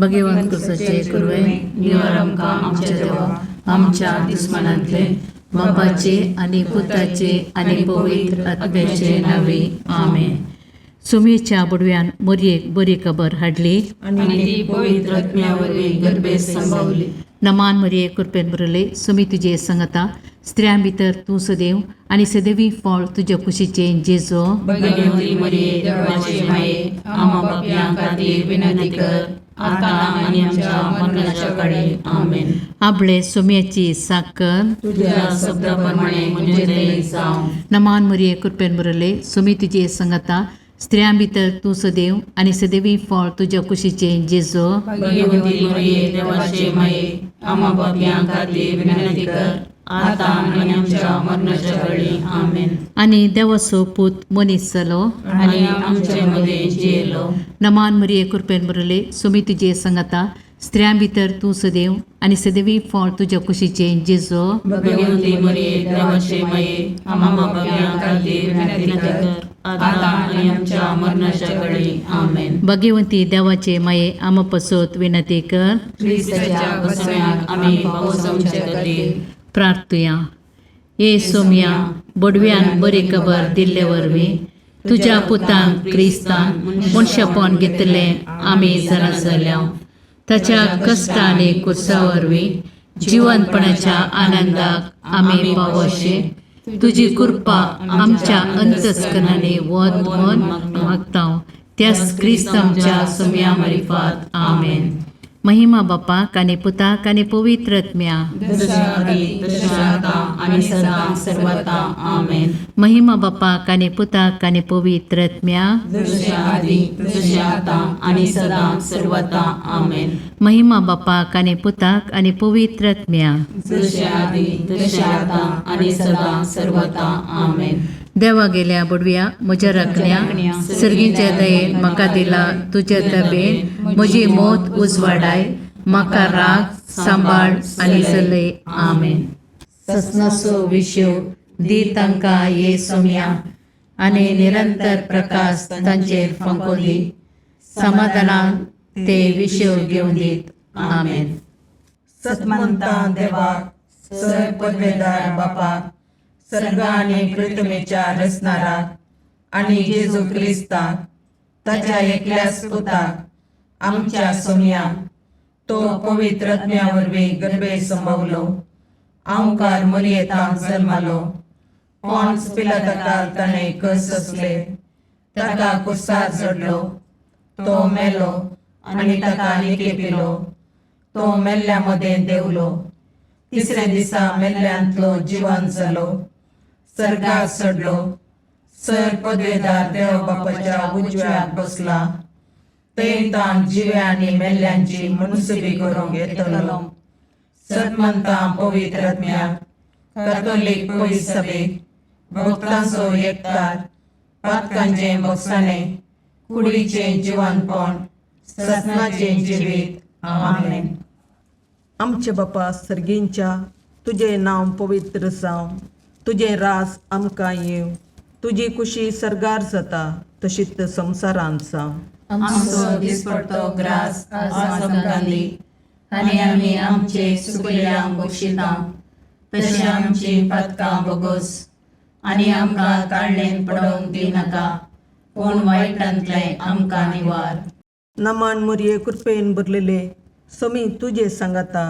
भगवंत कुसाचे कुरवे निवार आमकां आमच्या देवा आमच्या दुस्मानांतले बापाचे आनी पुताचे आनी पवित्र आत्म्याचे नावे आमेन. सुमेच्या बुडव्यान मोरयेक बरी खबर हाडली आनी ती पवित्र आत्म्या वरवीं गर्भेत संभवली. नमान मरिये कृपेन भरले सुमी तुजे संगता स्त्रियां भितर तूं सदैव आनी सदैवी फळ तुज्या कुशीचें जेजो. भगवती मरिये देवाचे माये, आम्हा पापयां खातीर विनंती कर, आतां आनी आमच्या मरणाच्या काळी. आमेन. आपले सुम्याची साकर तुझ्या शब्दा प्रमाणे म्हजें थंय जावं. नमान मरिये कृपेन भरले सुमी तुजे संगता स्त्रियां भितर तूं सदैव आनी सदैवी फळ तुज्या कुशीचें जेजो. भगवती मरिये देवाचे माये, आम्हा पापयां खातीर विनंती कर, आतां आनी आमच्या मरणाच्या काळी. आमेन. आनी देवाचो पूत मनीस जालो आनी आमचे मदें जियेलो. नमान मरिये कृपेन भरले सुमी तुजे संगता स्त्रियां भितर तूं सदैव आनी सदैवी फळ तुज्या कुशीचें जेजो. भगवती मरिये देवाचे माये, आम्हा पापयां खातीर विनंती कर, आतां आनी आमच्या मरणाच्या काळी. आमेन. भगवंती देवाचे माये आमा पसत विनंती कर. क्रिस्ताच्या बसम्याक आमी पावसांचे खातीर. प्रार्थुया. ये सोम्या बोडव्यान बरी खबर दिल्ले वरवीं तुज्या पुतान क्रिस्तान मनशापण घेतलें आमी जाणा जाल्या. ताच्या कश्ट आनी कुर्सा वरवीं जिवनपणाच्या आनंदाक आमी पावोशे तुजी कृपा आमच्या अंतस्करणांनी वत म्हण मागता त्याच क्रिस्त आमच्या सोम्या मारिफात. आमेन. महिमा बापाक आनी पुताक आनी पवित्र आत्म्या. जशा आदी तशें आतां आनी सदां सर्वता. आमेन. महिमा बापाक आनी पुताक आनी पवित्र आत्म्या. जशें आदी तशें आतां आनी सदां सर्वता. आमेन. महिमा बापाक आनी पुताक आनी पवित्र आत्म्या. जशें आदी तशें आतां आनी सदां सर्वता. आमेन. देवा गेल्या बुडव्या म्हज्या राखण्या सर्गीच्या दयेन म्हाका दिला तुज्या तबेन म्हजी मोत उजवाडाय म्हाका राग सांबाळ आनी चलय. आमेन. ससनाचो विशेव दी तांकां ये सोम्या आनी निरंतर प्रकाश तांचेर फांको दी समाधानान ते विशेव घेवन दीत. आमेन. सतमंता देवाक सर पदवेदार बापाक सर्ग आनी पृथ्वीच्या रचणाराक आनी जेजू क्रिस्ताक ताच्या एकल्याच पुताक आमच्या सोमयाक तो पवित्र आत्म्या वरवीं गर्भे संभवलो आंवकार मरियेतांत जल्मालो पॉन्स पिलाताकाल ताणें कस सोंसले ताका कुर्सार चडलो तो मेलो आनी ताका निकेपिलो तो मेल्ल्या मदें देंवलो तिसऱ्या दिसा मेल्ल्यांतलो जिवन जालो सर्गार चडलो सर पदवेदार देव बापाच्या उजव्याक बसला थंय ताण जिव्या आनी मेल्ल्यांची मुनसुबी करूंक येतलो. सतमंता पवित्र आत्म्याक कॅथोलीक पवित्र सभेक भक्तांचो एकतार पातकांचें भोगसाणें कुडीचें जिवनपण ससनाचें जिवीत. आमेन. आमचे बापा सर्गींच्या तुजें नांव पवित्र जावं तुजें राज आमकां येवं तुजी कुशी सर्गार जाता तशीच संवसारांत जावं. आमचो दिसपडतो ग्रास आज आमकां दी आनी आमी आमचे सुकल्यांक बक्षिता तशें आमची पातकां बोगोस आनी आमकां ताळणेन पडोवंक दिनाका पूण वायटांतलें आमकां निवार. नमान मुरये कृपेन भरलेले समी तुजे सांगाता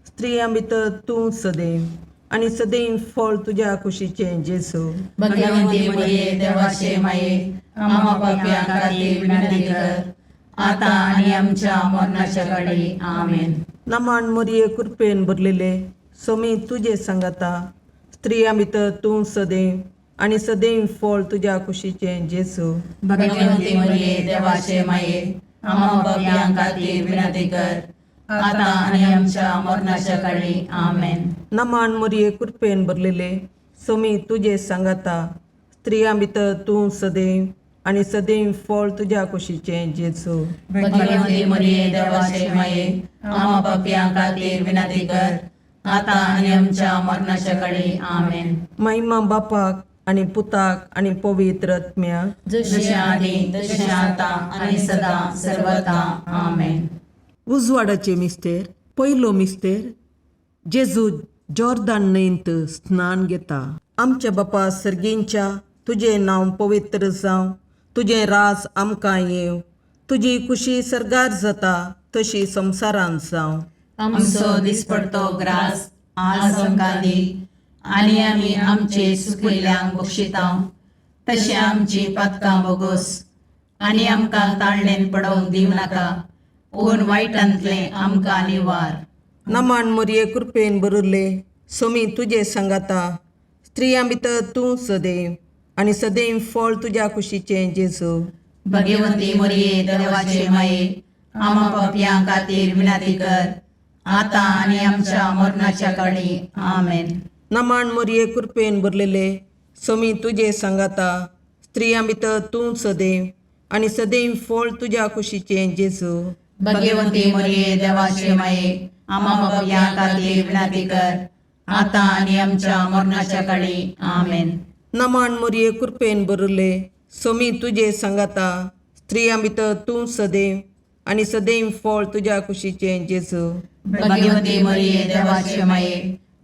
स्त्रियां भितर तूं सदैव आनी सदैव फळ तुज्या कुशीचें जेजू. भगवंती मरिये देवाचे माये, आम्हा पापयां खातीर विनंती कर, आतां आनी आमच्या मरणाच्या काळी. आमेन. नमान मुरये कृपेन भरलेले समी तुजे सांगाता स्त्रियां भितर तूं सदैव आनी सदैव फळ तुज्या कुशीचें जेजू. भगवंती मरिये देवाचे माये, आम्हा पापयां खातीर विनंती कर, आतां आनी आमच्या मरणाच्या काळी. आमेन. नमान मुरये कृपेन भरलेले समी तुजे सांगाता स्त्रियां भितर तूं सदैव आनी सदैव फळ तुज्या कुशीचें जेजू. भगवंती मरिये देवाचे माये, आम्हा पापयां खातीर विनंती कर, आतां आनी आमच्या मरणाच्या काळी. आमेन. महिमा बापाक आनी पुताक आनी पवित्र आत्म्याक. जशें आदी तशें आतां आनी सदां सर्वता. आमेन. उजवाडाचे मिस्तेर पयलो मिस्तेर जेजू जॉर्दान न्हंयंत स्नान घेता. आमच्या बापा सर्गींच्या तुजें नांव पवित्र जावं, तुजें राज आमकां येवं, तुजी कुशी सर्गार जाता तशी संवसारांत जावं. आमचो दिसपडतो ग्रास आज आमकां दी आनी आमी आमचे सुकिल्ल्यांक बक्षितांव तशें आमची पातकां बोगोस आनी आमकां ताळणेन पडोवंक दिवं नाका पूण वायटांतलें आमकां निवार. नमान मोरये कृपेन भरिल्ले सोमी तुजे सांगाता, स्त्रियां भितर तूं सदैव आनी सदैव फळ तुज्या कुशीचें जेजू. भगवंती मोरये देवाचे माये आमा पापयां खातीर विनंती कर आतां आनी आमच्या मरणाच्या काळी. आमेन. नमान मोरये कृपेन भरलेले सोमी तुजे सांगाता, स्त्रियां भितर तूं सदैव आनी सदैव फळ तुज्या कुशीचें जेजू. भगवंती मोरये देवाचे माये आमा पापयां खातीर विनंती कर आतां आनी आमच्या मरणाच्या काळी. आमेन. नमान मोरये कृपेन भरिल्ले सोमी तुजे सांगाता, स्त्रियां भितर तूं सदैव आनी सदैव फळ तुज्या कुशीचें जेजू. भगवंती मोरये देवाचे माये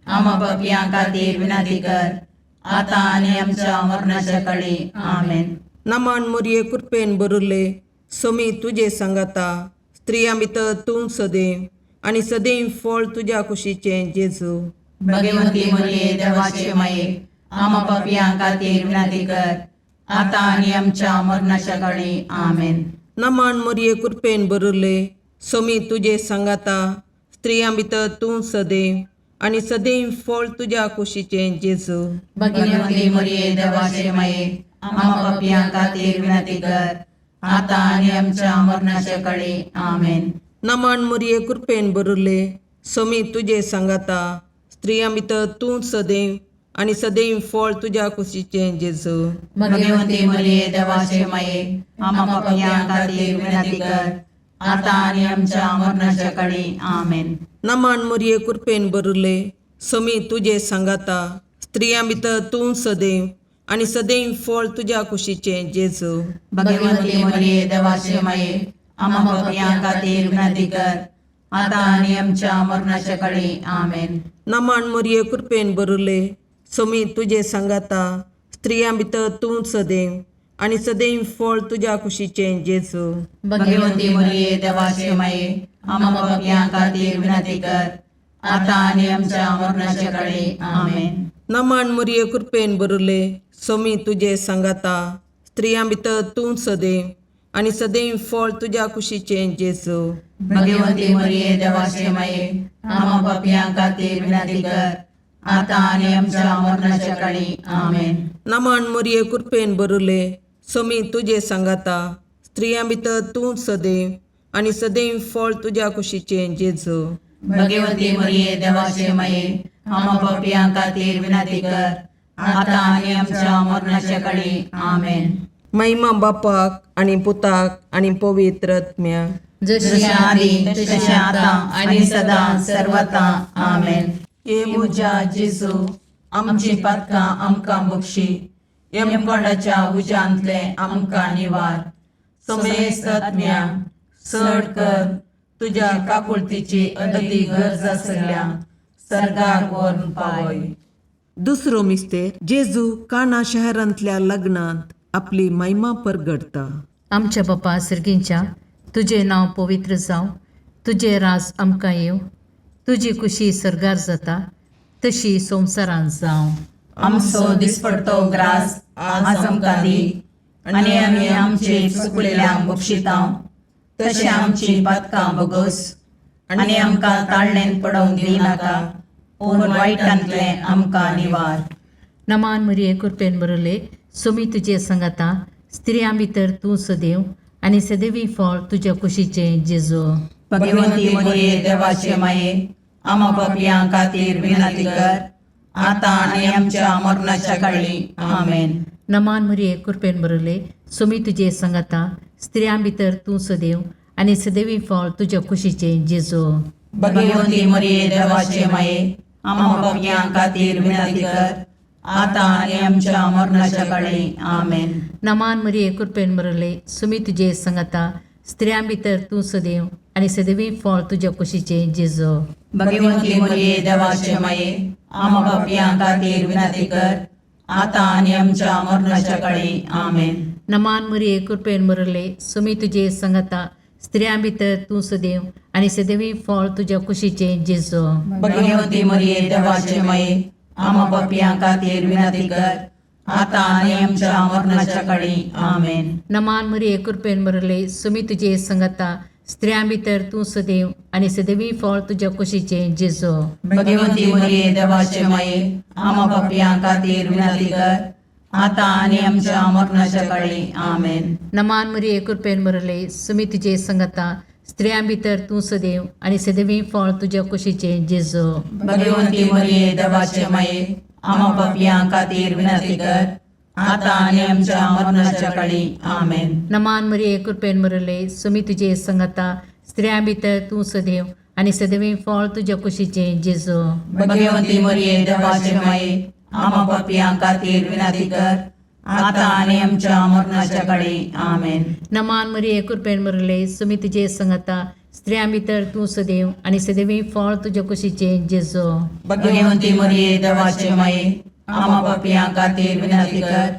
आमा पापयां खातीर विनंती कर आतां आनी आमच्या मरणाच्या काळी. आमेन. नमान मोरये कृपेन भरिल्ले सोमी तुजे सांगाता, स्त्रियां भितर तूं सदैव आनी सदैव फळ तुज्या कुशीचें जेजू. भगवंती मोरये देवाचे माये आमा पापयां खातीर विनंती कर आतां आनी आमच्या मरणाच्या काळी. आमेन. नमान मोरये कृपेन भरिल्ले सोमी तुजे सांगाता, स्त्रियां भितर तूं सदैव आनी सदैव फळ तुज्या कुशीचें जेजू. भगवंती मोरये देवाचे माये आमा पापयां खातीर विनंती कर आतां आनी आमच्या मरणाच्या काळी. आमेन. नमान मोरये कृपेन भरिल्ले सोमी तुजे सांगाता, स्त्रियां भितर तूं सदैव आनी सदैव फळ तुज्या कुशीचें जेजू. भगवंती मोरये देवाचे माये आमा पापयां खातीर विनंती कर आतां आनी आमच्या मरणाच्या काळी. आमेन. नमान मोरये कृपेन भरिल्ले सोमी तुजे सांगाता, स्त्रियां भितर तूं सदैव आनी सदैव फळ तुज्या कुशीचें जेजू. भगवंती मोरये देवाचे माये आमा पापयां खातीर विनंती कर आतां आनी आमच्या मरणाच्या काळी. आमेन. नमान मोरये कृपेन भरिल्ले सोमी तुजे सांगाता, स्त्रियां भितर तूं सदैव आनी सदैव फळ तुज्या कुशीचें जेजू. भगवंती मोरये देवाचे माये आमा पापयां खातीर विनंती कर आतां आनी आमच्या मरणाच्या काळी. आमेन. नमान मोरये कृपेन भरिल्ले सोमी तुजे सांगाता, स्त्रियां भितर तूं सदैव आनी सदैव फळ तुज्या कुशीचें जेजू. भगवंती मोरये देवाचे माये आमा पापयां खातीर विनंती कर आतां आनी आमच्या मरणाच्या काळी. आमेन. नमान मोरये कृपेन भरिल्ले सोमी तुजे सांगाता, स्त्रियां भितर तूं सदैव आनी सदैव फळ तुज्या कुशीचें जेजू. भगवंती मोरये देवाचे माये आमा पापयां खातीर विनंती कर आतां आनी आमच्या मरणाच्या काळी. आमेन. महिमा बापाक आनी पुताक आनी पवित्र आत्म्याक. जशी जशें आदी तशें आतां आनी सदां सर्वता. आमेन. हे म्हज्या जेजू, आमची पातकां आमकां बक्षी, यमकोंडाच्या उज्यांतलें आमकां निवार, समेस्त आत्म्या चड कर तुज्या काकुळतीची अदती गरज आसल्या सर्गाक व्हरून पावय. दुसरो मिस्तेर जेजू काना शहरांतल्या लग्नांत आपली महिमा परगडता. आमच्या बापा सर्गींच्या तुजें नांव पवित्र जावं, तुजें राज आमकां येवं, तुजी कुशी सर्गार जाता तशी संवसारांत जावं. आमचो दिसपडतो ग्रास आज आमकां दी आनी आमी आमचे चुकलेल्यांक बक्षितांव तशें आमची पातकां बोगोस आनी आमकां ताळणेन पडोवंक दिवं नाका पूण वायटांतलें आमकां निवार. नमान मरिये कृपेन भरले सोमी तुजे संगाता, स्त्रियां भितर तूं सदैव आनी सदैवी फळ तुज्या कुशीचें जेजू. भगवंती मोरये देवाचे माये आमा पापयां खातीर विनंती कर आतां आनी आमच्या मरणाच्या काळी. आमेन. नमान मरिये कृपेन भरले सोमी तुजे संगाता, स्त्रियां भितर तूं सदैव आनी सदैवी फळ तुज्या कुशीचें जेजू. भगवंती मोरये देवाचे माये आमा पापयां खातीर विनंती कर आतां आनी आमच्या मरणाच्या काळी. आमेन. नमान मरिये कृपेन भरले सुमी तुजे संगाता, स्त्रियां भितर तूं सदैव आनी सदवी फळ तुज्या कुशीचें जेजो. भगवंती मरिये देवाचे माये, आमा पापयां खातीर विनंती कर, आतां आनी आमच्या मरणाच्या काळी. आमेन. नमान मरिये, कृपेन भरले, सुमी तुजे संगता, स्त्रियां भितर तूं सदैव आनी सदैवी फळ तुज्या कुशीचें जेजो. भगवंती मरिये देवाचे माये, आमा पापयां खातीर विनंती कर, आतां आनी आमच्या मरणाच्या काळी. आमेन. नमान मरिये, कृपेन भरले, सुमी तुजे संगता, स्त्रियां भितर तूं सदैव आनी सदैवी फळ तुज्या कुशीचें जेजो. भगवंती मरिये देवाचे माये, आमा पापयां खातीर विनंती कर, आतां आनी आमच्या मरणाच्या काळी. आमेन. नमान मरिये, कृपेन भरले, सुमी तुजे संगता, स्त्रियां भितर तूं सदैव आनी सदैवी फळ तुज्या कुशीचें जेजो. भगवंती मरिये देवाचे माये, आमा पापयां खातीर विनंती कर, आतां आनी आमच्या मरणाच्या काळी. आमेन. नमान मरिये, कृपेन भरले, सुमी तुजे संगता, स्त्रियां भितर तूं सदैव आनी सदैवी फळ तुज्या कुशीचें जेजो. भगवंती मरिये देवाचे माये, आमा पापयां खातीर विनंती कर, आतां आनी आमच्या मरणाच्या काळी. आमेन. नमान मरिये, कृपेन भरले, सुमी तुजे संगता, स्त्रियां भितर तूं सदैव आनी सदैवी फळ तुज्या कुशीचें जेजो. भगवंती मरिये देवाचे माये, आमा पापयां खातीर विनंती कर,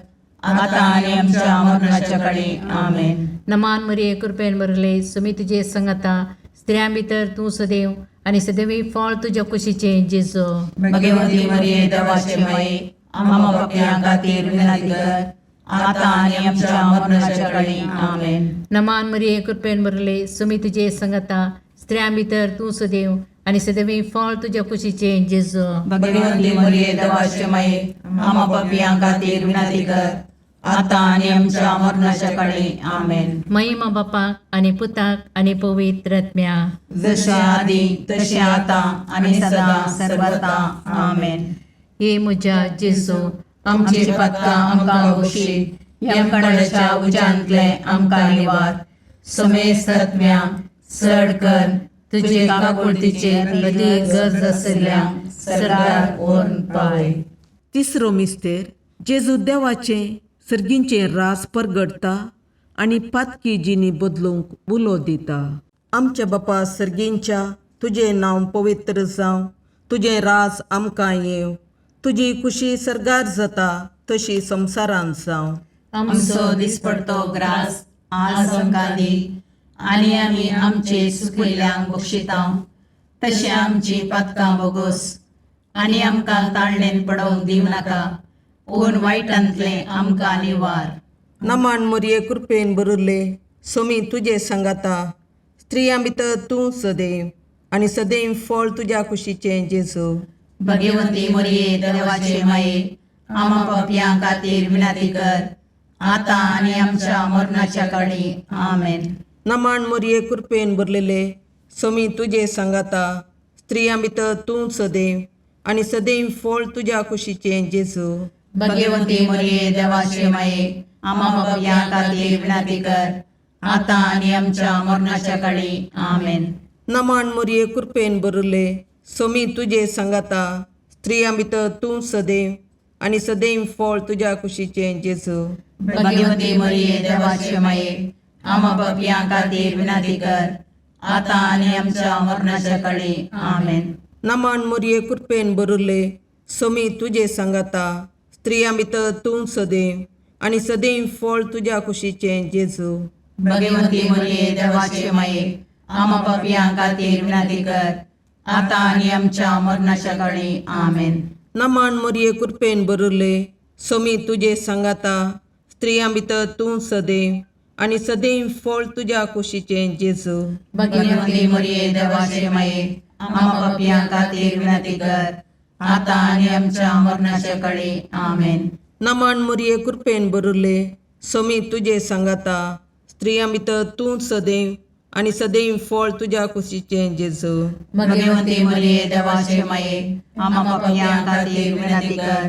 आतां आनी आमच्या मरणाच्या काळी. आमेन. नमान मरिये, कृपेन भरले, सुमी तुजे संगता, स्त्रियां भितर तूं सदैव आनी सदैवी फळ तुज्या कुशीचें जेजो. भगवंती मरिये देवाचे माये, आमा पापयां खातीर विनंती कर, आतां आनी आमच्या मरणाच्या काळी. आमेन. नमान मरिये, कृपेन भरले, सुमी तुजे संगता, स्त्रियां भितर तूं सदैव आनी सदैवी फळ तुज्या कुशीचें जेजो. भगवंती मरिये देवाचे माये, आमा पापयां खातीर विनंती कर, आतां आनी आमच्या मरणाच्या काळी. आमेन. महिमा बापाक आनी पुताक आनी पवित्र आत्म्या. जशे आदी तशें आतां आनी सदां सर्वता. आमेन. हे म्हज्या जेजू, आमची पातकां आमकां बक्षी, यमकणाच्या उज्यांतले आमकां निवार, समेस्त आत्म्या चड कर तुजे काकुळतीचेर अदीक गरज आशिल्ल्या सरकार व्हरून पावय. तिसरो मिस्तेर जेजू देवाचें सर्गींचें रास परगटता आनी पातकी जिणी बदलूंक उलो दिता. आमच्या बापा सर्गींच्या, तुजें नांव पवित्र जावं, तुजें राज आमकां येवं, तुजी खुशी सर्गार जाता तशी संवसारांत जावं. आमचो दिसपडतो ग्रास आज आमकां दी, आनी आमी आमचे सुकिल्ल्यांक बक्षिता तशें आमची पातकां बोगोस, आनी आमकां ताळणेन पडोवंक दिवं नाका, पूण वायटांतलें आमकां निवार. नमान मरिये, कृपेन भरिल्ले, सोमी तुजे सांगाता, स्त्रियां भितर तूं सदैव आनी सदैव फळ तुज्या कुशीचें जेजू. भगवंती मरिये देवाचे माये, आमा पापयां खातीर विनंती कर, आतां आनी आमच्या मरणाच्या काळी. आमेन. नमान मरिये, कृपेन भरलेले, सोमी तुजे सांगाता, स्त्रियां भितर तूं सदैव आनी सदैव फळ तुज्या कुशीचें जेजू. भगवंती मरिये देवाचे माये, आमा पापयां खातीर विनंती कर, आतां आनी आमच्या मरणाच्या काळी. आमेन. नमान मरिये, कृपेन भरिल्ले, सोमी तुजे सांगाता, स्त्रियां भितर तूं सदैव आनी सदैव फळ तुज्या कुशीचें जेजू. भगवंती मरिये देवाचे माये, आमा पापयां खातीर विनंती कर, आतां आनी आमच्या मरणाच्या काळी. आमेन. नमान मरिये, कृपेन भरिल्ले, सोमी तुजे सांगाता, स्त्रियां भितर तूं सदैव आनी सदैव फळ तुज्या कुशीचें जेजू. भगवंती मरिये देवाचे माये, आमा पापयां खातीर विनंती कर, आतां आनी आमच्या मरणाच्या काळी. आमेन. नमान मरिये, कृपेन भरिल्ले, सोमी तुजे सांगाता, स्त्रियां भितर तूं सदैव आनी सदैव फळ तुज्या कुशीचें जेजू. भगवंती मरिये देवाचे माये, आमा पापयां खातीर विनंती कर, आतां आनी आमच्या मरणाच्या काळी. आमेन. नमान मरिये, कृपेन भरिल्ले, सोमी तुजे सांगाता, स्त्रियां भितर तूं सदैव आनी सदैव फळ तुज्या कुशीचें जेजू. भगवंती मरिये देवाचे माये, आमा पापयां खातीर विनंती कर,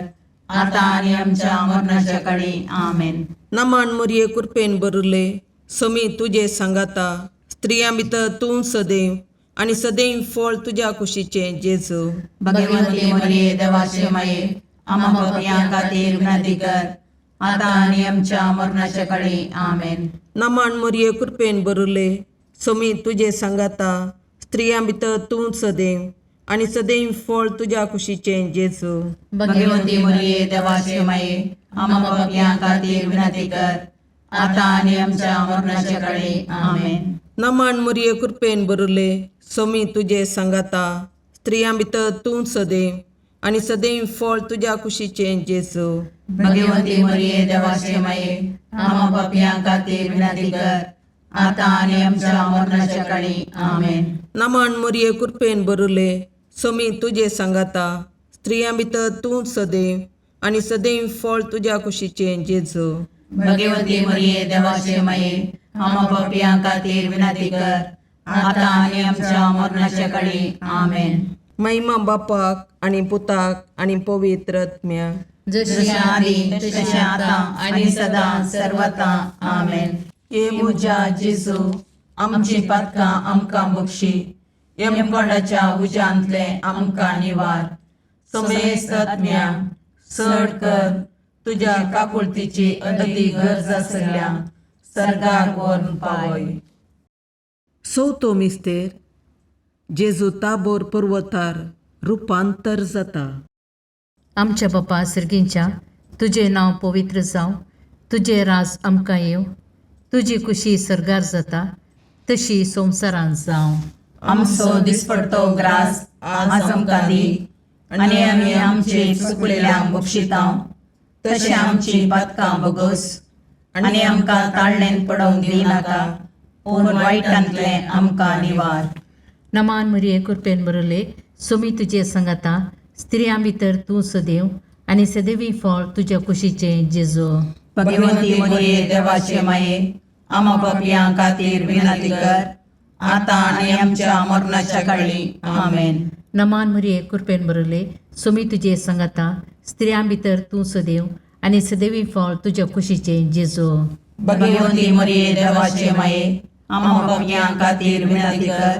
आतां आनी आमच्या मरणाच्या काळी. आमेन. नमान मरिये, कृपेन भरिल्ले, सोमी तुजे सांगाता, स्त्रियां भितर तूं सदैव आनी सदैव फळ तुज्या कुशीचें जेजू. भगवंती मरिये देवाचे माये, आमा पापयां खातीर विनंती कर, आतां आनी आमच्या मरणाच्या काळी. आमेन. नमान मरिये, कृपेन भरिल्ले, सोमी तुजे सांगाता स्त्रियां भितर तूं सदैव आनी सदैव फळ तुज्या कुशीचें जेजू. भगवंती मरिये देवाचे माये, आम्हा पापयां खातीर विनंती कर, आता आनी आमच्या मरणाच्या काळी. आमेन. नमन मुरये, कृपेन बरुले, सोमी तुजे सांगाता, स्त्रियां भितर तूं सदैव आनी सदैव फळ तुज्या कुशीचें जेजू. भगवंती मरिये देवाचे माये, आम्हा पापयां खातीर विनंती कर, आता आनी आमच्या मरणाच्या काळी. आमेन. नमन मुरये, कृपेन बरुले, सोमी तुजे सांगाता, स्त्रियां भितर तूं सदैव आनी सदैव फळ तुज्या कुशीचें जेजू. भगवंती मरिये देवाचे माये, आम्हा पापयां खातीर विनंती कर, आता आनी आमच्या मरणाच्या काळी. आमेन. महिमा बापाक आनी पुताक आनी पवित्र आत्म्याक. जशी जशें आदी तशें आतां आनी सदां सर्वता. आमेन. हे म्हज्या जेजू, आमची पातकां आमकां बक्षी, यमकोंडाच्या उज्यांतले आमकां निवार, समेस्त आत्म्या चड कर तुज्या काकुळतीची अदी गरज आसल्या सर्गार व्हरून पावय. चवथो मिस्तेर, जेजू ताबोर पर्वतार रुपांतर जाता. आमच्या बापा सर्गींच्या, तुजें नांव पवित्र जावं, तुजें राज आमकां येवं, तुजी कुशी सर्गार जाता तशी संवसारांत जावं. आमचो दिसपडतो ग्रास आज आमकां दी, आनी आमी आमचे चुकलेल्यांक बक्षितां तशें आमची पातकां बगस, आनी आमकां ताळणेन पडोवंक दिनाका, पूण वायटांतलें आमकां निवार. नमान मरिये, कृपेन बरले, सुमी तुजे संगता, स्त्रियां भितर तूं सदैव आनी सदैवी फळ तुज्या कुशीचें जेजू. भगवंती मरिये देवाचे माये, आमा पापयां खातीर विनंती कर, आतां आनी आमच्या मरणाच्या काळी. आमेन. नमान मरिये, कृपेन बरले, सुमी तुजे संगता, स्त्रियां भितर तूं सदैव आनी सदैवी फळ तुज्या कुशीचें जेजू. भगवंती मरिये देवाचे माये, आमा पापयां खातीर विनंती कर,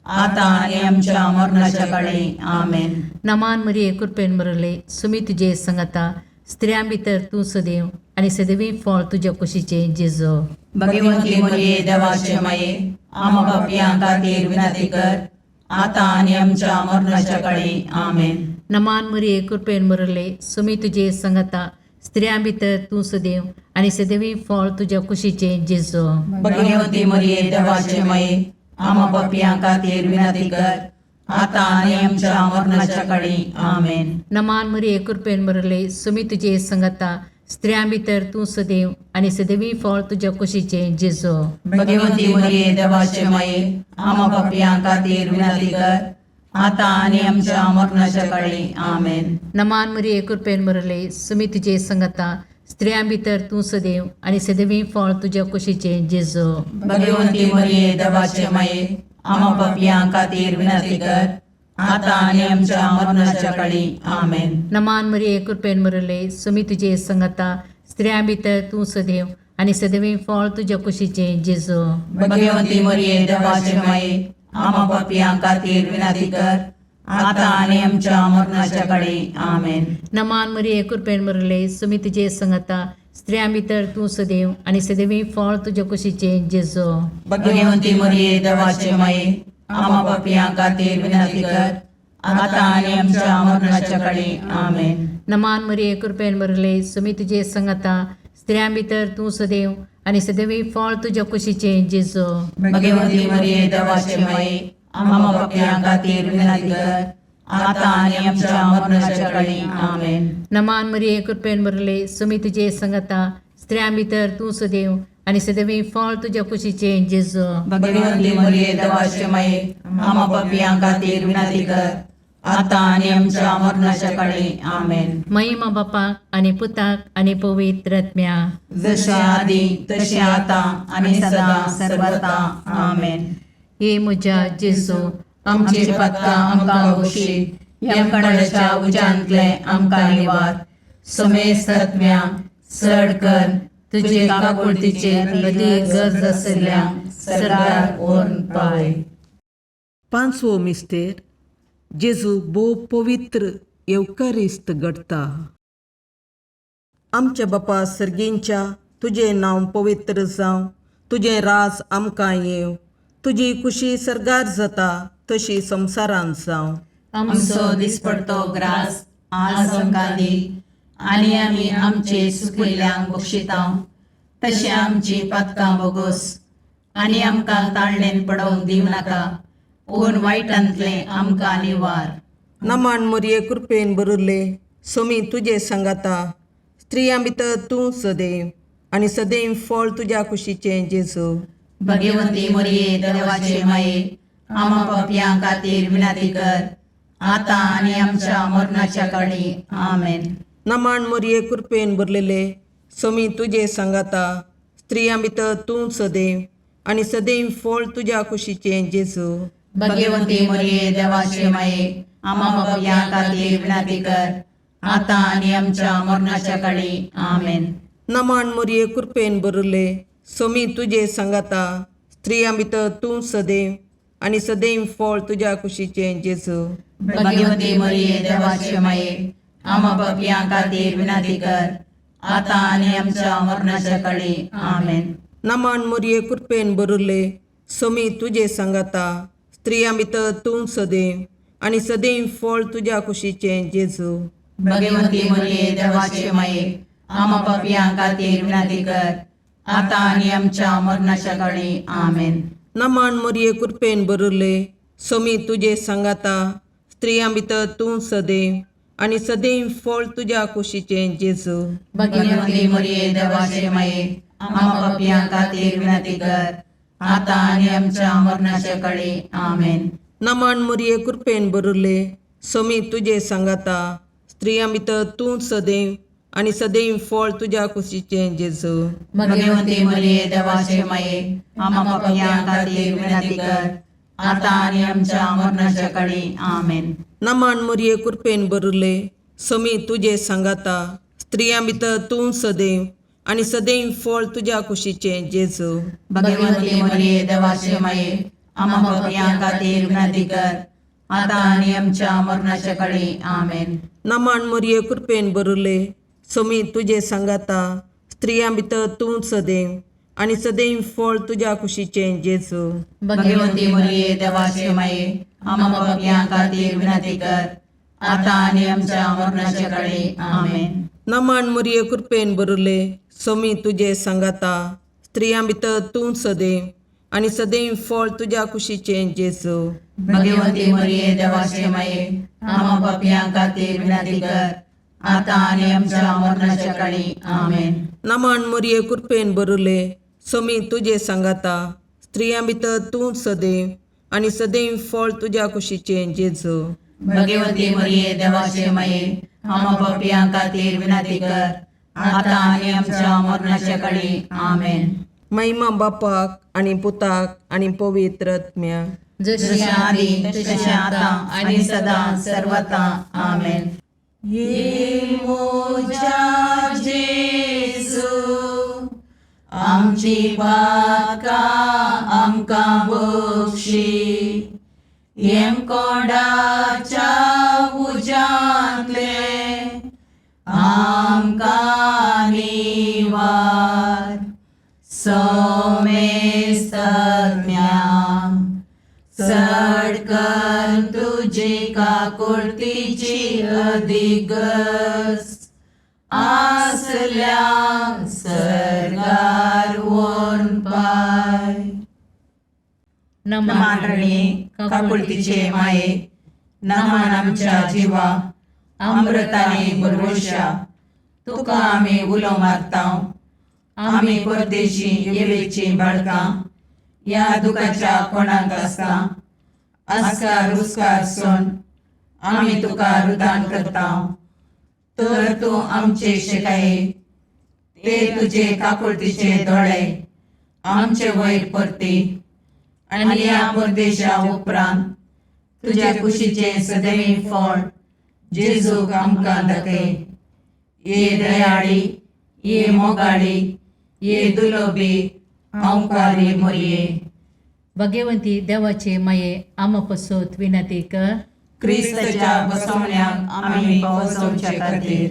आतां आनी आमच्या मरणाच्या काळी. आमेन. नमान मरिये, कृपेन बरले, सुमी तुजे संगता, स्त्रियां भितर तूं सदैव आनी सदैवी फळ तुज्या कुशीचें जेजू. भगवंती मरिये देवाचे माये, आमा पापयां खातीर विनंती कर, आतां आनी आमच्या मरणाच्या काळी. आमेन. नमान मरिये, कृपेन बरले, सुमी तुजे संगता, स्त्रियां भितर तूं सदैव आनी सदैवी फळ तुज्या कुशीचें जेजू. भगवंती मरिये देवाचे माये, आमा पापयां खातीर विनंती कर, आतां आनी आमच्या मरणाच्या काळी. आमेन. नमान मरिये, कृपेन बरले, सुमी तुजे संगता, स्त्रियां भितर तूं सदैव आनी सदैवी फळ तुज्या कुशीचें जेजू. भगवंती मरिये देवाचे माये, आमा पापयां खातीर विनंती कर, आतां आनी आमच्या मरणाच्या काळी. आमेन. नमान मरिये, कृपेन बरले, सुमी तुजे संगता, स्त्रियां भितर तूं सदैव आनी सदैवी फळ तुज्या कुशीचें जेजू. भगवंती मरिये देवाचे माये, आमा पापयां खातीर विनंती कर, आतां आनी आमच्या मरणाच्या काळी. आमेन. नमान मरिये, कृपेन बरले, सुमी तुजे संगता, स्त्रियां भितर तूं सदैव आनी सदैवी फळ तुज्या कुशीचें जेजू. भगवंती मरिये देवाचे माये, आमा पापयां खातीर विनंती कर, आतां आनी आमच्या मरणाच्या काळी. आमेन. नमान मरिये, कृपेन बरले, सुमी तुजे संगता, स्त्रियां भितर तूं सदैव आनी सदैवी फळ तुज्या कुशीचें जेजू. भगवंती मरिये देवाचे माये, आमा पापयां खातीर विनंती कर, आतां आनी आमच्या मरणाच्या काळी. आमेन. नमान मरिये, कृपेन बरले, सुमी तुजे संगता, स्त्रियां भितर तूं सदैव आनी सदैवी फळ तुज्या कुशीचें जेजू. भगवंती मरिये देवाचे माये, आमा पापयां खातीर विनंती कर, आतां आनी आमच्या मरणाच्या काळी. आमेन. नमान मरिये, कृपेन बरले, सुमी तुजे संगता, स्त्रियां भितर तूं सदैव आनी सदैवी फळ तुज्या कुशीचें जेजू. भगवंती मरिये देवाचे माये, आमा पापयां खातीर विनंती कर, आतां आनी आमच्या मरणाच्या काळी. आमेन. महिमा बापाक आनी पुताक आनी पवित्र आत्म्या. जशें आदी तशें आतां आनी सदां सर्वता. आमेन. हे म्हज्या जेजू, आमची पातकां आमकां बक्षी, यमकंडाच्या उज्यांतले आमकां निवार, समेस्त आत्म्या चड कर तुजे काकुळतीचे अदी गरज आसल्या सरकार व्हरून पावय. पांचवो मिस्तेर, जेजू भोव पवित्र येवकारिस्त घडटा. आमच्या बापा सर्गींच्या, तुजें नांव पवित्र जावं, तुजें राज आमकां येवं, तुजी कुशी सर्गार जाता तशी संवसारांत जावं. आमचो दिसपडतो ग्रास आज आमकां दी आनी आमी आमचे सुकिल्ल्यांक बक्षिता तशें आमची पातकां बोगोस आनी आमकां ताळणेन पडोवंक दिवं नाका, पूण वायटांतलें आमकां निवार. नमन मोरये, कृपेन भरिल्ले, सोमी तुजे सांगाता. स्त्रियां भितर तूं सदैव आनी सदैव फळ तुज्या कुशीचें जेजू. भगवंती मोरये, देवाचे माये, आमा पापयां खातीर विनंती कर, आतां आनी आमच्या मरणाच्या काळी. आमेन. नमन मोरये, कृपेन भरलेले, सोमी तुजे सांगाता. स्त्रियां भितर तूं सदैव आनी सदैव फळ तुज्या कुशीचें जेजू. भगवंती मोरये, देवाचे माये, आमा पापयां खातीर विनंती कर, आतां आनी आमच्या मरणाच्या काळी. आमेन. नमन मोरये, कृपेन भरिल्ले, सोमी तुजे सांगाता. स्त्रियां भितर तूं सदैव आनी सदैव फळ तुज्या कुशीचें जेजू. भगवंती मोरये, देवाचे माये, आमा पापयां खातीर विनंती कर, आतां आनी आमच्या मरणाच्या काळी. आमेन. नमन मोरये, कृपेन भरिल्ले, सोमी तुजे सांगाता. स्त्रियां भितर तूं सदैव आनी सदैव फळ तुज्या कुशीचें जेजू. भगवंती मोरये, देवाचे माये, आमा पापयां खातीर विनंती कर, आतां आनी आमच्या मरणाच्या काळी. आमेन. नमन मोरये, कृपेन भरिल्ले, सोमी तुजे सांगाता. स्त्रियां भितर तूं सदैव आनी सदैव फळ तुज्या कुशीचें जेजू. भगवंती मोरये, देवाचे माये, आमा पापयां खातीर विनंती कर, आतां आनी आमच्या मरणाच्या काळी. आमेन. नमन मोरये, कृपेन भरिल्ले, सोमी तुजे सांगाता. स्त्रियां भितर तूं सदैव आनी सदैव फळ तुज्या कुशीचें जेजू. भगवंती मोरये, देवाचे माये, आमा पापयां खातीर विनंती कर, आतां आनी आमच्या मरणाच्या काळी. आमेन. नमन मोरये, कृपेन भरिल्ले, सोमी तुजे सांगाता. स्त्रियां भितर तूं सदैव आनी सदैव फळ तुज्या कुशीचें जेजू. भगवंती मोरये, देवाचे माये, आमा पापयां खातीर विनंती कर, आतां आनी आमच्या मरणाच्या काळी. आमेन. नमन मोरये, कृपेन भरिल्ले, सोमी तुजे सांगाता. स्त्रियां भितर तूं सदैव आनी सदैव फळ तुज्या कुशीचें जेजू. भगवंती मोरये, देवाचे माये, आमा पापयां खातीर विनंती कर, आतां आनी आमच्या मरणाच्या काळी. आमेन. नमन मोरये, कृपेन भरिल्ले, सोमी तुजे सांगाता. स्त्रियां भितर तूं सदैव आनी सदैव फळ तुज्या कुशीचें जेजू. भगवंती मोरये, देवाचे माये, आमा पापयां खातीर विनंती कर, आतां आनी आमच्या मरणाच्या काळी. आमेन. नमन मोरये, कृपेन भरिल्ले, सोमी तुजे सांगाता. स्त्रियां भितर तूं सदैव आनी सदैव फळ तुज्या कुशीचें जेजू. भगवंती मोरये, देवाचे माये, आमा पापयां खातीर विनंती कर, आतां आनी आमच्या मरणाच्या काळी. आमेन. महिमा बापाक आनी पुताक आनी पवित्र आत्म्याक. जशें आदी तशें आतां आनी सदां सर्वता. आमेन. ये मोजा जेजू, आमची पातकां आमकां बक्षी, येमकोंडाच्या उज्यांतले आमकां निवार. सोमेस्तज्ञा, चड कर तुजी काकुळतीची अधिगस आसल्या सर्गार वोन पाय. नमान रणी काकुळतीचे माये, नमान आमच्या जिवा अमृताने बरवशा, तुका आमी उलो मारता. आमी परदेशी येवेची बाळकां ह्या दुखाच्या कोणाक आसता आस्कार रुस्कार सोन आमी तुका रुदान करता. तर तूं आमचे शिकाये ते तुजे काकुळतीचे दोळे आमचे वयर परती आनी ह्या परदेशा उपरांत तुज्या कुशीचें सदैव फळ जेजूक आमकां दाखय. ये दयाळी, ये मोगाळी, ये दुलोबी अंकारी मोरये, भगवंती देवाचे माये, आमा पसत विनंती कर. क्रिस्ताच्या बसवण्याक आमी पावसवचे खातीर.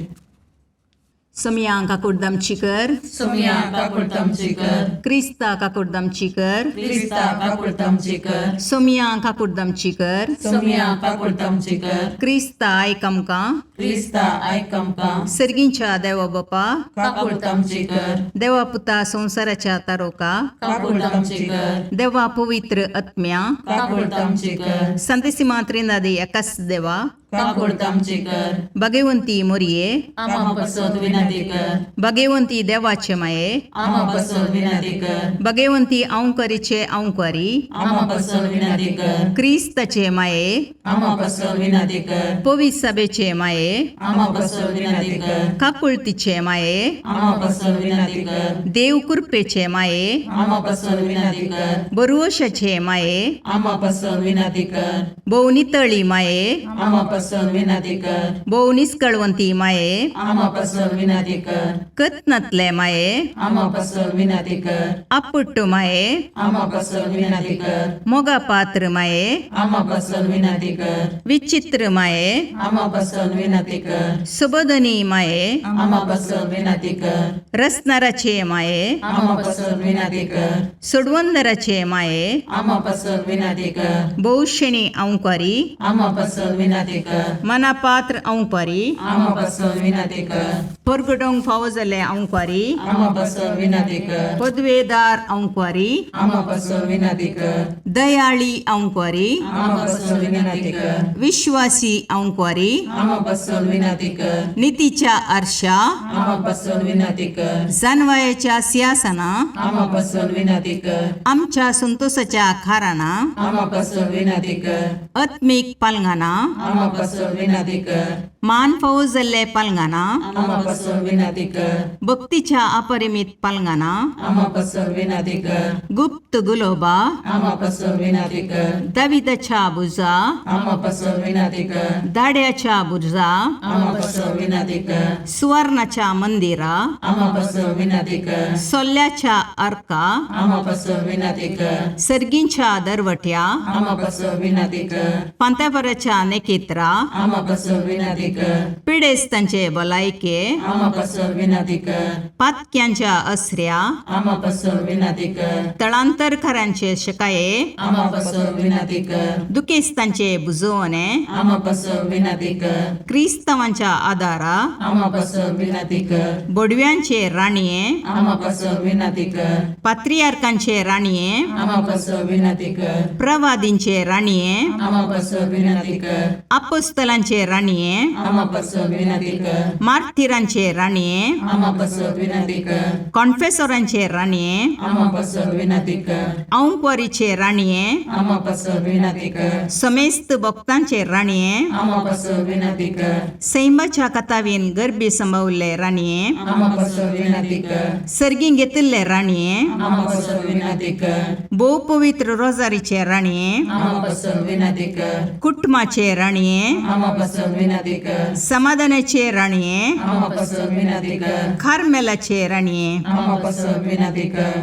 सोमया काकुडदामची कर. सोमया काकुळतामची कर. क्रिस्ता काकुडदामची कर. क्रिस्ता काकुळतामची कर. सोमया काकुडदामची कर. सोमया काकुळतामची कर. क्रिस्ता आयक आमकां. क्रिस्ता आयक आमकां. सर्गींच्या देवा बापा, काकुळतामची कर. देवा पुता संवसाराच्या तारोका, काकुळतामची कर. देवा पवित्र आत्म्या, काकुळतामची कर. संतेसिमा त्रिनादी एकाच देवा, काकुळतामची कर. भगवंती मोरये, आमा पसत विनंती कर. भगवंती देवाचे माये, आमा पसत विनंती कर. भगवंती अंकरीचे अंकरी, आमा पसत विनंती कर. क्रिस्ताचे माये, आमा पसत विनंती कर. पवित्र सभेचे माये, आमा पसत विनंती कर. काकुळतीचे माये, आमा पसत विनंती कर. देव कृपेचे माये, आमा पसत विनंती कर. बरुवशाचे माये, आमा पसत विनंती कर. भोवनितळी माये, आमा पसत विनंती कर. भोव निस्कळवंती माये, आमा पसत विनंती कर. कत्नातले माये, आमा पसत विनंती कर. आपुट्ट माये, आमा पसत विनंती कर. मोगा पात्र माये, आमा पसत विनंती कर. विचित्र माये, आमा पसत विनंती कर. सुबोधनी माये, आमा पसत विनंती कर. रसनाराचे माये, आमा पसत विनंती कर. सोडवंदराचे माये, आमा पसत विनंती कर. भोवशेणी अंकारी, आमा पसत विनंती कर. मनापात्र अंकारी, आमा पसत विनंती कर. परगटोंक फावो जाल्ले अंकारी, आमा पसत विनंती कर. पदवेदार अंकारी, आमा पसत विनंती कर. दयाळी अंकारी, आमा पसत विनंती कर. विश्वासी अंकारी, आमा पसत विनंती कर. नितीच्या आरशा, आमा पसत विनंती कर. जानवायाच्या सिंहासना, आमा पसत विनंती कर. आमच्या संतोषाच्या खाराना, आमा पसत विनंती कर. आत्मीक पालंगाना, आमा पसत विनंती कर. मान फावो जाल्ले पालंगाना, आमा पसत विनंती कर. भक्तीच्या अपरिमित पालंगाना, आमा पसत विनंती कर. गुप्त गुलोबा, आमा पसत विनंती कर. दाविदाच्या बुजा, आमा पसत विनंती कर. दाड्याच्या बुजा, आमा पसत विनंती कर. सुवर्णाच्या मंदिरा, आमा पसत विनंती कर. सोल्ल्याच्या अर्का, आमा पसत विनंती कर. सर्गींच्या दरवट्या, आमा पसत विनंती कर. पांत्यापराच्या नेकेत्रा, आमा पसत विनंती कर. पिडेस्तांचे भलायके, आमा पसत विनंती कर. पातक्यांच्या असऱ्या, आमा पसत विनंती कर. तळांतरकारांचे शकाये, आमा पसत विनंती कर. दुखेस्तांचे बुजवणे, आमा पसत विनंती कर. क्रिस्तांवांच्या आदारा, आमा पसत विनंती कर. बोडव्यांचे राणये, आमा पसत विनंती कर. पात्रियार्कांचे राणये, आमा पसत विनंती कर. प्रवादींचे राणये, आमा पसत विनंती कर. अपोस्तलांचे राणये, आमा पसत विनंती कर. मार्थिरांचे राणये, आमा पसत विनंती कर. कॉन्फेसोरांचे राणये, आमा पसत विनंती कर. औंकवारीचे राणये, आमा पसत विनंती कर. समेस्त भक्तांचे राणये, आमा पसत विनंती कर. सैमाच्या कथावीन गर्भी संभवल्ले राणये, आमा पसत विनंती कर. सर्गीं घेतिल्ले राणये, आमा पसत विनंती कर. भोव पवित्र रोजारीचे राणये, आमा पसत विनंती कर. कुटुंबाचे राणये, आमा पसत विनंती कर. समाधानाचे राणये, आमा पसत विनंती कर. कार्मेलाचे राणये, आमा पसत विनंती कर.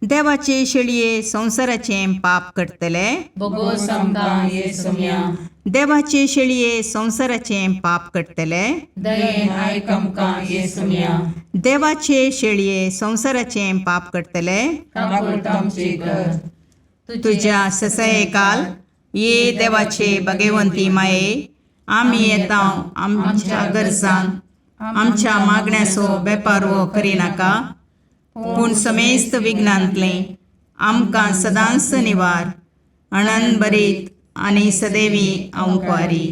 देवाचे शेळये संवसाराचें पाप करतले, बोगोस आमकां ये सोम्या. देवाचे शेळये संवसाराचें पाप करतले, दयेन आयक आमकां ये सोम्या. देवाचे शेळये संवसाराचें पाप करतले, काकुळतामची कर. तुझ्या ससयकाल ये देवाचे भगवंती माये, आमी येता आमच्या गरजान आमच्या मागण्याचो बेपारवो करिनाका, पूण समेस्त विघ्नांतलें आमकां सदांच निवार अणन बरीत आनी सदैवी अंकवारी.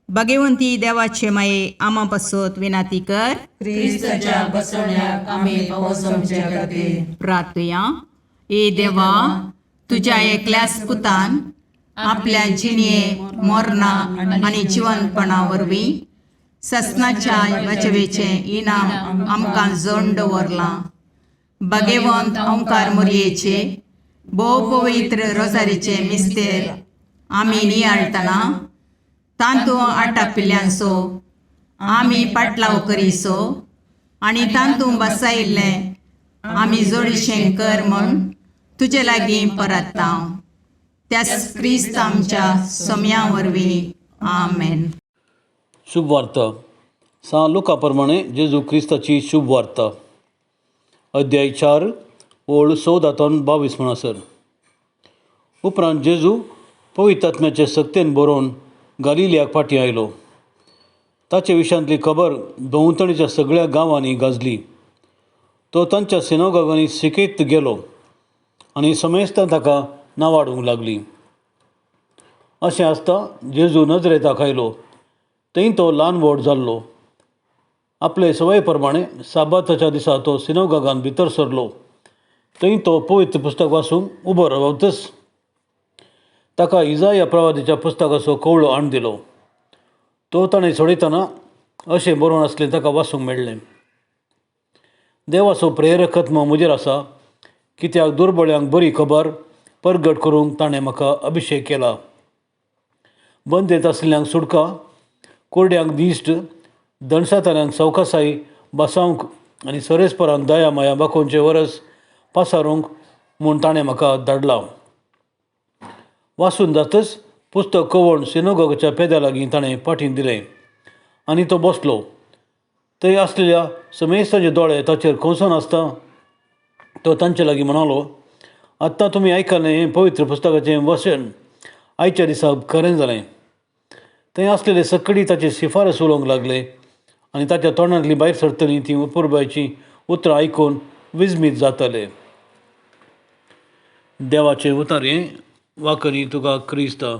भगवंती देवाचे माये, आमा पासत विनाती कर. क्रिस्ताच्या बसवण्याक आमी पावस आमच्या खातीर. प्रार्थुया. ए देवा, तुज्या एकल्याच पुतान आपल्या जिणये मोरना आनी जिवनपणा वरवीं ससनाच्या वाचवेचें इनाम आमकां जोड दवरलां. भगवंत ओंकार मोरयेचे भोव पवित्र रोजारीचे मिस्तेर आमी नियाळटना तांतू आटापिल्ल्यांचो आमी पाटलाव करीसो आनी तांतू बसायिल्लें आमी जोडीशें कर म्हूण तुजे लागीं परत्ता, त्याच क्रिस्त आमच्या सोम्या वरवीं. आमेन. शुभ वार्ता सां लुका प्रमाणे जेजू क्रिस्ताची शुभ वार्ता, अध्याय 4 ओळ 14 तावन 22 म्हणसर. उपरांत जेजू पवित्र आत्म्याचे सक्तेन बरोवन गालिलियाक फाटीं आयलो. ताचे विशयांतली खबर भोंवतणीच्या सगळ्या गांवांनी गाजली. तो तांच्या सिनोगागांनी शिकयत गेलो आनी समेस्तां ताका नावाडूंक लागली. अशें आसता जेजू नजरेताक आयलो थंय तो ल्हान व्हड जाल्लो. आपले सवये प्रमाणे साबाताच्या दिसा तो सिनोगागान भितर सरलो. थंय तो पवित्र पुस्तक वाचूंक उबो रावतच ताका इजाया प्रवादीच्या पुस्तकाचो कवळो हाडून दिलो. तो ताणें सोडयतना अशें बरोवन आसलें ताका वाचूंक मेळ्ळें, देवाचो प्रेरकत्म म्हजेर आसा, कित्याक दुर्बळ्यांक बरी खबर परगट करूंक ताणें म्हाका अभिशेक केला. बंदेत आशिल्ल्यांक सुटका, कोरड्यांक दिश्ट, दणसाताल्यांक सवकासाय बसावंक आनी सरेस्परांक दया माया बाकोवचे वरस पासारूंक म्हूण ताणें म्हाका धाडला. वाचून जातच पुस्तक कवण सिनोगोगाच्या पेद्या लागीं ताणें फाटीं दिलें आनी तो बसलो. थंय आसलेल्या समेस्ताचे दोळे ताचेर खोंसून आसता तो तांचे लागीं म्हणालो, आत्तां तुमी आयकलें हें पवित्र पुस्तकाचें वचन आयच्या दिसा खरें जालें. थंय आसलेले सकडी ताची शिफारस उलोवंक लागले आनी ताच्या तोंडांतली भायर सरतली ती अपुरबायचीं उतरां आयकून विजमीत जाताले. देवाचें उतर हें वाकरी तुका क्रिस्ता.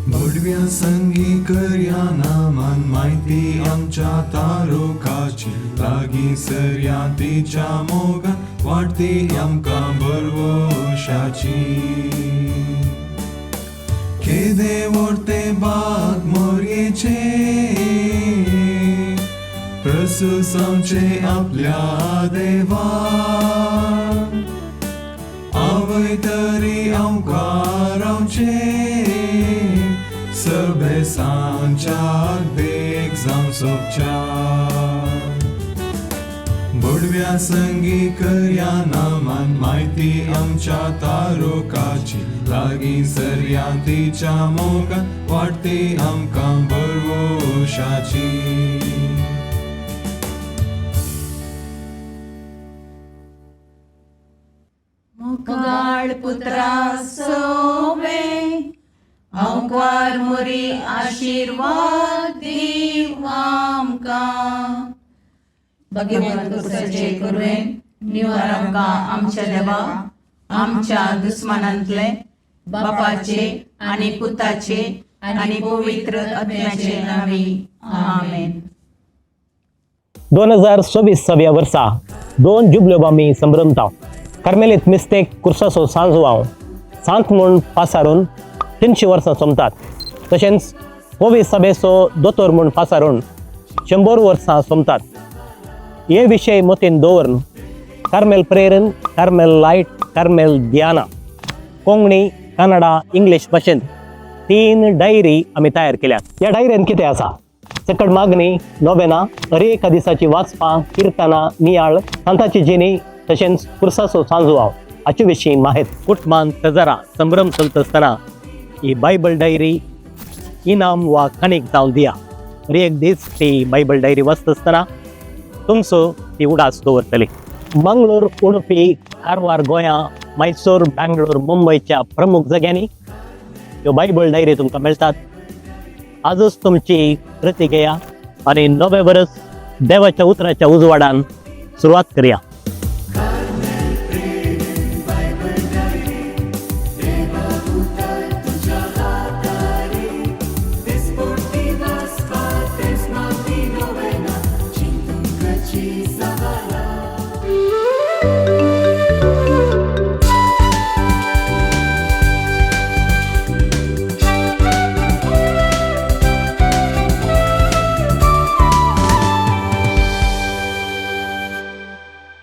भडव्या संगी करया नामान म्हायती आमच्या तारुकाची, लागीं सरया तिच्या मोगान वाडटी आमकां बरवशाची. केदे व्हडते बाग मोरयेचे, प्रसुसांवचे आपल्या देवा, आवय तरी आमकां रावचे, सभेसांच्याक देख जावं सोबच्या. भडव्या संगी करया नामान म्हायती आमच्या तारुकाची, लागीं सरया तिच्या मोगान वाडटी आमकां बरवशाची. मोगाळ पुत्रा सोवे अंकार मोरी आशीर्वाद दीव आमकां. भगवंत कुसाचे कुरवेन निवार आमकां आमच्या देवा आमच्या दुस्मानांतले बापाचे आनी पुताचे आनी पवित्र आत्म्याचे नांवी आमेन. 2024 वर्सा 2 जुबल्यो आमी संभ्रमता. कार्मेलीत मिस्तेक कुर्साचो सांजवाव सांत म्हूण पासारून 300 वर्सां सोमतात. तशेंच कोवी सभेचो दोतोर म्हूण पासारून 100 वर्सां सोमतात. हे विशय मतीन दवरून कार्मेल प्रेरण, कार्मेल लायट, कार्मेल ध्याना कोंकणी, कन्नडा, इंग्लीश भाशेंत 3 डायरी आमी तयार केल्यात. ह्या डायरेन कितें आसा? सकट मागणी, नोवेना, हर एका दिसाची वाचपां, किर्तनां, नियाळ, सांताची जिणी, तशेंच कुर्साचो सांजवाव हाचे विशीं माहिती. कुटुंबान तजरा संभ्रम चलता आसतना ही बायबल डायरी इनाम वा कणीक जावन दिया. हर एक दीस ती बायबल डायरी वाचता आसतना तुमचो ती उडास दवरतली. मंगळूर, उडुपी, कारवार, गोंया, मैसूर, बँगलोर, मुंबयच्या प्रमुख जाग्यांनी ह्यो बायबल डायरी तुमकां मेळटात. आजच तुमची प्रती घेया आनी नवें वर्स देवाच्या उतराच्या उजवाडान सुरवात करया.